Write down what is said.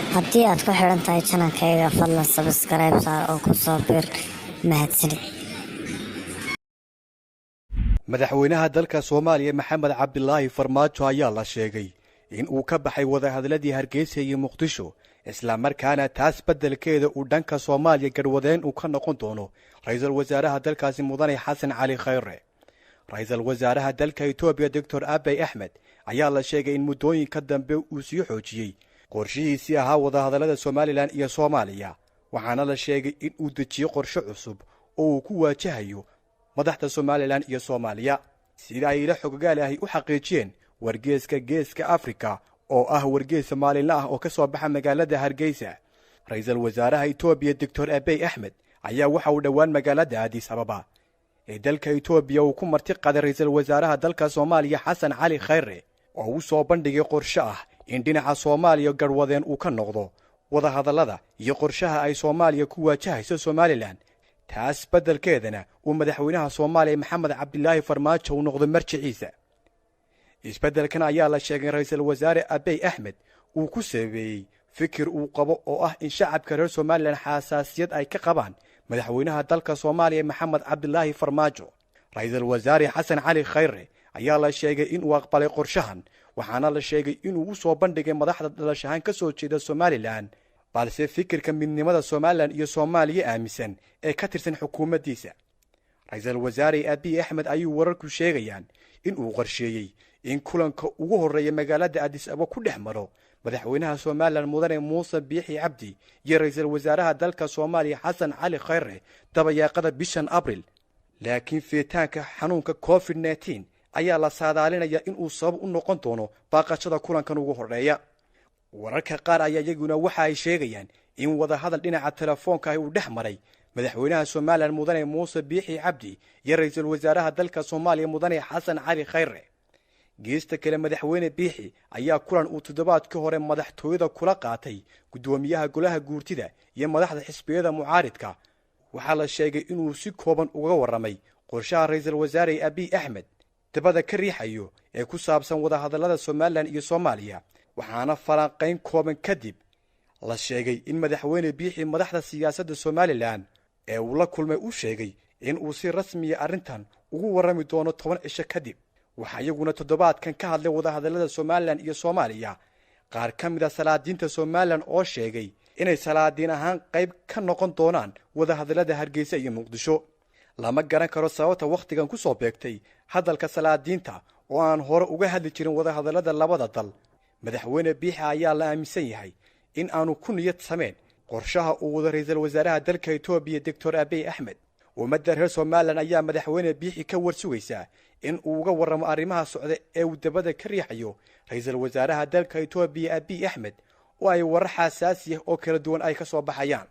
Haddii aad ku xidhan tahay channelkayga, fadlan subscribe saar oo ku soo bir. Mahadsanid. Madaxweynaha dalka Soomaaliya, Maxamed Cabdilaahi Farmaajo, ayaa la sheegay in uu ka baxay wadahadladii Hargeysa iyo Muqdisho, islamarkaana taas beddelkeeda uu dhanka Soomaaliya garwadeen uu ka noqon doono ra-iisul wasaaraha dalkaasi, Mudane Xasan Cali Khayre. Ra-iisul wasaaraha dalka Etoobiya, Doctor Abiy Axmed, ayaa la sheegay in muddooyinka dambe uu sii xoojiyey qorshihiisii ahaa wadahadallada Somaliland iyo Soomaaliya, waxaana la sheegay in uu dejiyo qorshe cusub oo uu ku waajahayo madaxda Somaliland iyo Soomaaliya. Sida ay ila xoggaal ahi u xaqiijiyeen wargeeska Geeska Afrika, oo ah wargeesa maalinla ah oo ka soo baxa magaalada Hargeysa, ra-iisul wasaaraha Etoobiya, Doctor Abiy Axmed, ayaa waxa uu dhowaan magaalada Addis Ababa ee dalka Etoobiya uu ku marti qaday ra-iisul wasaaraha dalka Soomaaliya, Xasan Cali Khayre, oo u soo bandhigay qorshe ah in dhinaca Soomaaliya garwadeen uu ka noqdo wadahadallada iyo qorshaha ay Soomaaliya ku waajahayso Somaliland, taas beddelkeedana uu madaxweynaha Soomaaliya, Maxamed Cabdilaahi Farmaajo, uu noqdo marjiciisa. Isbeddelkan ayaa la sheegay ra-iisul wasaare Abiy Axmed uu ku sabeeyey fikir uu qabo oo ah in shacabka reer Somaliland xasaasiyad ay ka qabaan madaxweynaha dalka Soomaaliya, Maxamed Cabdilaahi Farmaajo. Ra-iisul wasaare Xasan Cali Khayre ayaa la sheegay inuu aqbalay qorshahan, waxaana la sheegay inuu u soo bandhigay madaxda dhalashahaan ka soo jeeda Somaliland, balse fikirka midnimada Somaliland iyo Soomaaliya aaminsan ee ka tirsan xukuumaddiisa. Ra-iisul wasaare Abiy Axmed ayuu wararku sheegayaan in uu qorsheeyey in kulanka ugu horreeya magaalada Addis Ababa ku dhex maro madaxweynaha Somaliland, Mudane Muuse Biixi Cabdi, iyo ra-iisul wasaaraha dalka Soomaaliya, Xasan Cali Khayre, dabayaaqada bishan Abril. Laakiin feetaanka xanuunka COVID-19 ayaa la saadaalinayaa inuu sabab u noqon doono baaqashada kulankan ugu horreeya. Wararka qaar ayaa iyaguna waxa ay sheegayaan in wadahadal dhinaca telefoonka ah uu dhex maray madaxweynaha Somaliland, Mudane Muuse Biixi Cabdi, iyo ra-iisul wasaaraha dalka Soomaaliya, Mudane Xasan Cali Khayre. Geesta kale, madaxweyne Biixi ayaa kulan uu toddobaadkii hore madaxtooyada kula qaatay guddoomiyaha golaha guurtida iyo madaxda xisbiyada mucaaridka waxaa la sheegay inuu si kooban uga warramay qorshaha ra-iisul wasaare Abiy Axmed dabada ka riixayo ee ku saabsan wadahadallada Somaliland iyo Soomaaliya, waxaana falanqayn kooban kadib la sheegay in madaxweyne Biixi madaxda siyaasadda Somaliland ee uu la kulmay u sheegay in uu si rasmiya arrintan ugu warrami doono 10 cisho kadib. Waxaa iyaguna toddobaadkan ka hadlay wadahadallada Somaliland iyo Soomaaliya qaar ka mid a salaadiinta Somaliland oo sheegay inay salaadiin ahaan qayb ka noqon doonaan wadahadallada Hargeysa iyo Muqdisho. Lama garan karo sababta wakhtigan ku soo beegtay hadalka salaadiinta oo aan hore uga hadli jirin wadahadallada labada dal. Madaxweyne Biixi ayaa la aaminsan yahay in aanu ku niyad sameen qorshaha uu wado ra-iisul wasaaraha dalka Etoobiya, Doctor Abiy Axmed. Ummadda reer Somaliland ayaa madaxweyne Biixi ka warsugaysaa in uu uga warramo arrimaha socda ee uu dabada ka riixayo ra-iisul wasaaraha dalka Etoobiya, Abiy Axmed, oo ay warar xasaasi ah oo kala duwan ay ka soo baxayaan.